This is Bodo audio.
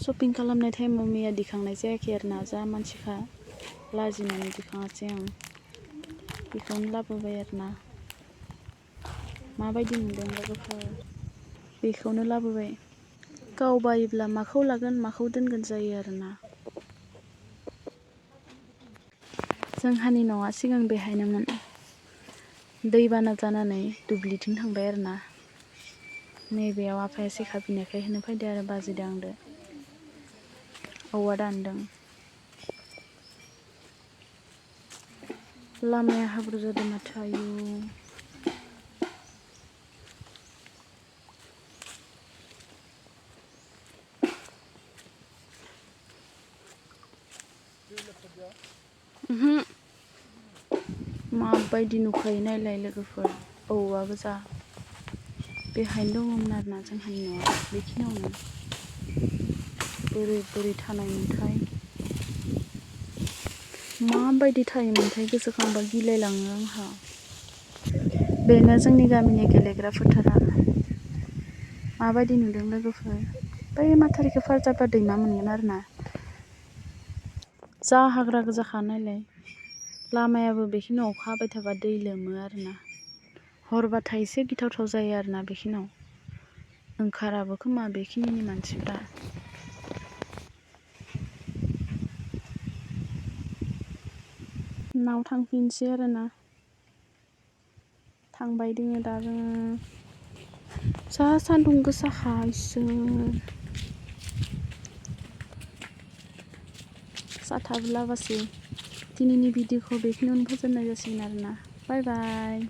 शपिं खालामनाय टाइमाव मैया दिखांनाय जायाखै आरोना जा मानसिखा लाजिनानै दिखाङासै आं बेखौनो लाबोबाय आरोना माबायदि नुदों लोगोफोर बेखौनो लाबोबाय गाव बायोब्ला माखौ लागोन माखौ दोनगोन जायो आरोना जोंहानि न'आ सिगां बेहायनोमोन दैबाना जानानै दुब्लिथिं थांबाय आरोना नैबेयाव आफाया सेखा बिनायखाय होनो फैदो आरो बाजैदों आंदो औवा दानदों लामाया हाब्रु जादों माथो आयु माबायदि नुखायो नायलाय लोगोफोर औवा गोजा बेहायनो दङमोन आरोना जोंहानि न'आ बेखिनियावनो बोरै बोरै थानायमोनथाय माबायदि थायोमोनथाय गोसोखांबा गिलायलाङो आंहा बेनो जोंनि गामिनि गेलेग्रा फोथारा माबायदि नुदों लोगोफोर बै माथारिखौ पार जाबा दैमा मोनगोन आरोना जा हाग्रा गोजाखा नायलाय लामायाबो बेखिनियाव अखा हाबाय थाबा दै लोमो आरोना हरबाथाय एसे गिथावथाव जायो आरोना बेखिनियाव ओंखाराबो खोमा बेखिनिनि मानसिफ्रा नाव थांफिनसै आरोना थांबाय दोङो दा जोङो जा सान्दुं गोसाखा इसोर साथाबो लाबासै दिनैनि भिडिअखौ बेखिनियावनो फोजोबनाय जासिगोन आरोना बाय बाय